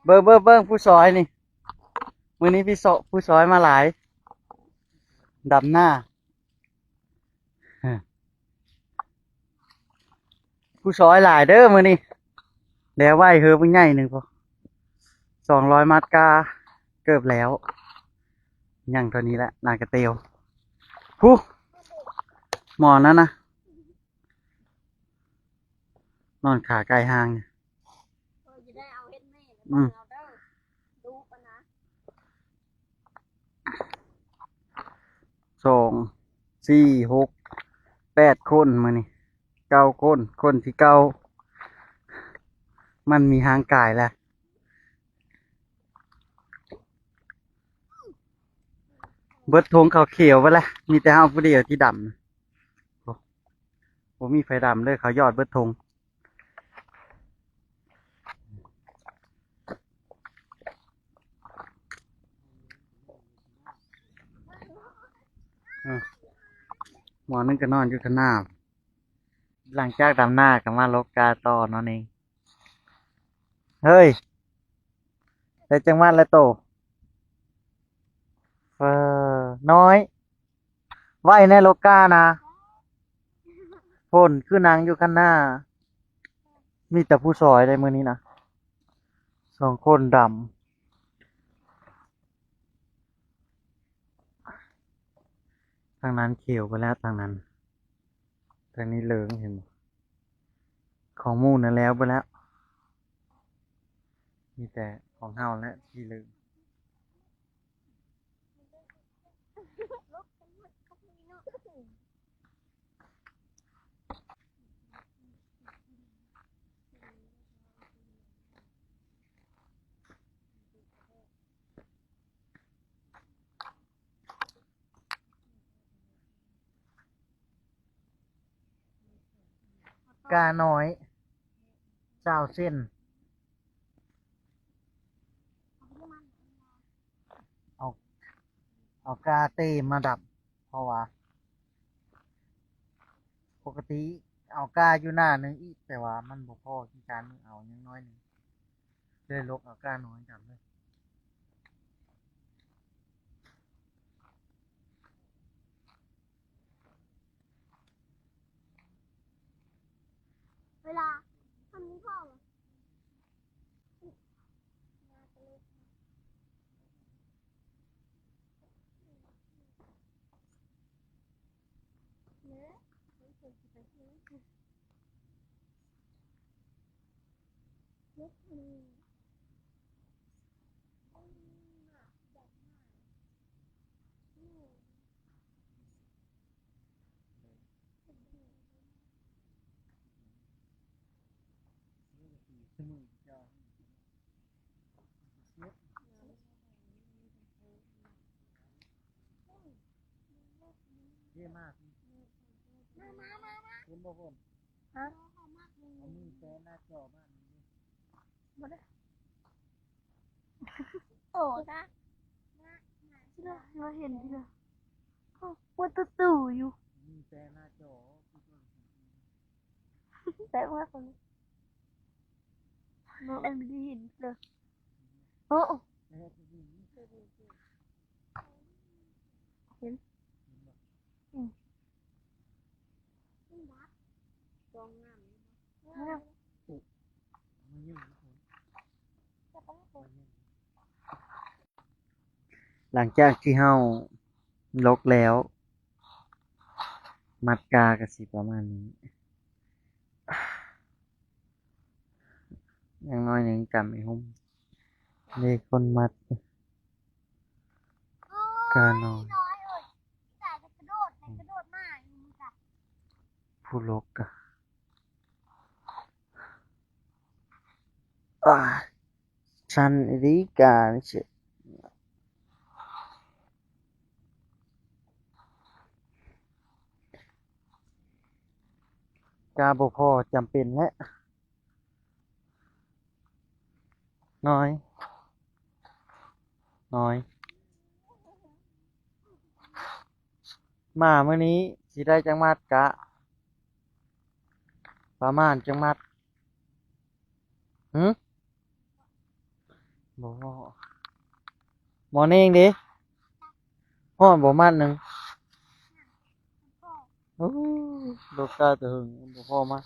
ເບິ່ງ ເບິ່ງ ເບິ່ງ ຜູ້ຊອຍນີ້ ມື້ນີ້ຜູ້ຊອ ຜູ້ຊອຍມາຫຼາຍ ດຳນາ ຜູ້ຊອຍຫຼາຍເດີມື້ນີ້ ແລ້ວໄວ້ເຮີບໃຫຍ່ໜຶ່ງພຸ້ນ ສອງຮ້ອຍມັດກາ ເກືອບແລ້ວ ຍັງເທົ່ານີ້ແຫຼະ ໜ້າກະເຕວ ພຸ້ນ ໝໍນັ້ນນະ ນອນຂາໄກ່ຮ່າງ ເອີ ຈະໄດ້ເອົາເຮັດແມ່ ອືມ ເບິ່ງເອົາເດີ ດຸປານນະ ສອງ ສີ່ ຫົກ ແປດຄົນມື້ນີ້ ເກົ້າຄົນ ຄົນທີເກົ້າ ມັນມີຮ່າງກາຍແລ້ວ ເບິດທົ່ງເຂົາຂຽວໄປແລ້ວ ມີແຕ່ເຮົາຜູ້ດຽວທີ່ດຳ ໂອ້ ບໍ່ມີໃຜດຳເລີຍ ເຂົາຢອດເບິດທົ່ງ ອືມ ໝໍໜຶ່ງກໍນອນຢູ່ຂ້າງໜ້າ ຫຼັງຈາກດຳນາກໍມາຫຼົກກາຕໍ່ເນາະນີ້ ເຮີ້ຍ ໄດ້ຈັກມັດແລ້ວໂຕ? ເອີ ນ້ອຍ ໄວແດ່ຫຼົກການະ ຝົນຄືນັ່ງຢູ່ຂ້າງໜ້າ ມີແຕ່ຜູ້ຊອຍໃດ໋ມື້ນີ້ນະ ສອງຄົນດຳ ທາງນັ້ນຂຽວໄປແລ້ວ ທາງນັ້ນ ທາງນີ້ເລີງ ເຫັນບໍ່? ຂອງໝູ່ນັ້ນແລ້ວເບິດແລ້ວ ມີແຕ່ຂອງເຮົາແຫຼະທີ່ເລີງ. ການ້ອຍ ຊາວເຊັນ ເອົາ ເອົາກາເຕມາດຳ ເພາະວ່າປົກກະຕິເອົາກາຢູ່ໜ້າໜຶ່ງອີກ ແຕ່ວ່າມັນບໍ່ພໍທີ່ຈານເອົາຫຍັງໜ້ອຍໜຶ່ງ ເລີຍຫຼົກເອົາການ້ອຍດຳເລີຍ. ເວລາ ມັນມີພໍ່ບໍ່? ເດ ມາ ມາ ມາ ມາ ເຫັນບໍ່ ຝົນ? ຮະ? ເອົາມືແຕະໜ້າຈໍມາ ບໍ່ໄດ້ ໂອ້ ນະ ມາເຫັນເດີ ໂອ້ ປວດຕູ້ຢູ່ ມີແຕ່ໜ້າຈໍ ແຕະມາຄົນ ເນາະ ມັນບໍ່ໄດ້ເຫັນເດີ ໂອ້ ເຫັນ ອືມ ຫຼັງຈາກທີ່ເຮົາຫຼົກແລ້ວ ມັດກາກໍຊິປະມານນີ້ ຢ່າງໜ້ອຍໜຶ່ງກຳໄອ້ຫຸ້ມ ເລກຄົນມັດ ການ້ອຍ ຜູ້ຫຼົກກະ ອາ ຊັ້ນອີ່ຫຼີການີ້ ກາບໍ່ພໍ ຈຳເປັນແຫຼະ. ນ້ອຍ ນ້ອຍ ມາມື້ນີ້ຊິໄດ້ຈັກມັດກະ ປະມານຈັກມັດ? ຫື? ບໍ່ພໍ. ໝໍແນງເດ້? ຮອດບໍ່ມັດໜຶ່ງ? ໂອ້ ໂດກາແຕ່ເຫິງ ບໍ່ພໍມັດ.